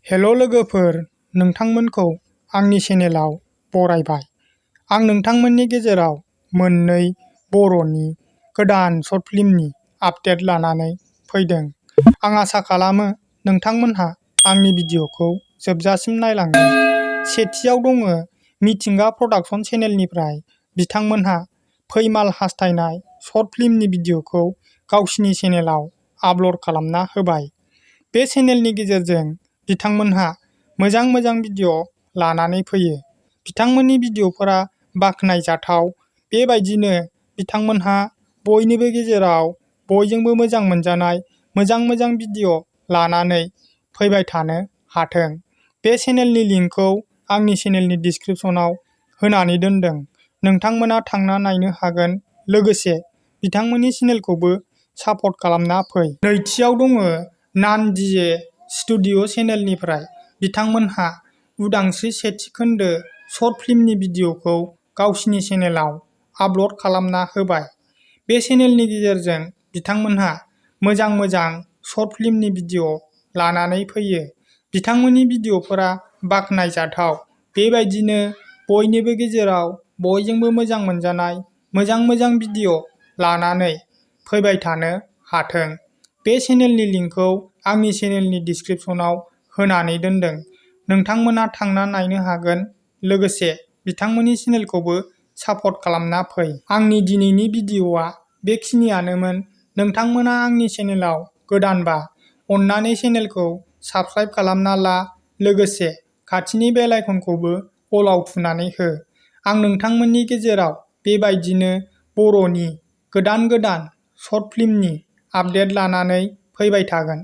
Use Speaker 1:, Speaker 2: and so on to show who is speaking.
Speaker 1: हेल' लोगोफोर, नोंथांमोनखौ आंनि चेनेलाव बरायबाय। आं नोंथांमोननि गेजेराव मोननै बर'नि गोदान शर्ट फिल्मनि आपडेट लानानै फैदों। आं आसा खालामो नोंथांमोनहा आंनि भिडिअ'खौ जोबजासिम नायलांगोन। सेथियाव दङ मिथिंगा प्रडाक्शन चेनेलनिफ्राय बिथांमोनहा फैमाल हास्थायनाय शर्ट फिल्मनि भिडिअ'खौ गावसिनि चेनेलाव आपल'ड खालामना होबाय। बे चेनेलनि गेजेरजों बिथांमोनहा मोजां भिडिअ' लानानै फैयो। बिथांमोननि भिडिअ'फोरा बाख्नायजाथाव। बेबायदिनो बिथांमोनहा बयनिबो गेजेराव बयजोंबो मोजां मोनजानाय मोजां भिडिअ' लानानै फैबाय थानो हाथों। बे चेनेलनि लिंकखौ आंनि चेनेलनि डिसक्रिपसनाव होनानै दोनदों। नोंथांमोना थांना नायनो हागोन। लोगोसे बिथांमोननि चेनेलखौबो सापर्ट खालामना फै। नैथियाव दङ नानडिए स्टुडिअ चेनेलनिफ्राय बिथांमोनहा उदांस्रि सेथि खोन्दो शर्ट फिल्मनि भिडिअ'खौ गावसिनि चेनेलाव आपल'ड खालामना होबाय। बे चेनेलनि गेजेरजों बिथांमोनहा मोजां शर्ट फिल्मनि भिडिअ' लानानै फैयो। बिथांमोननि भिडिअ'फोरा बाख्नायजाथाव। बेबायदिनो बयनिबो गेजेराव बयजोंबो मोजां मोनजानाय मोजां भिडिअ' लानानै फैबाय थानो हाथों। बे चेनेलनि लिंकखौ आंनि चेनेलनि डिसक्रिपसनाव होनानै दोनदों। नोंथांमोना थांना नायनो हागोन। लोगोसे बिथांमोननि चेनेलखौबो सापर्ट खालामना फै। आंनि दिनैनि भिडिअ'आ बेखिनियानोमोन। नोंथांमोना आंनि चेनेलाव गोदानबा अन्नानै चेनेलखौ साबस्क्राइब खालामना ला। लोगोसे खाथिनि बेल आइकनखौबो अलाव थुनानै हो। आं नोंथांमोननि गेजेराव बेबायदिनो बर'नि गोदान शर्ट फिल्मनि आपडेट लानानै फैबाय थागोन।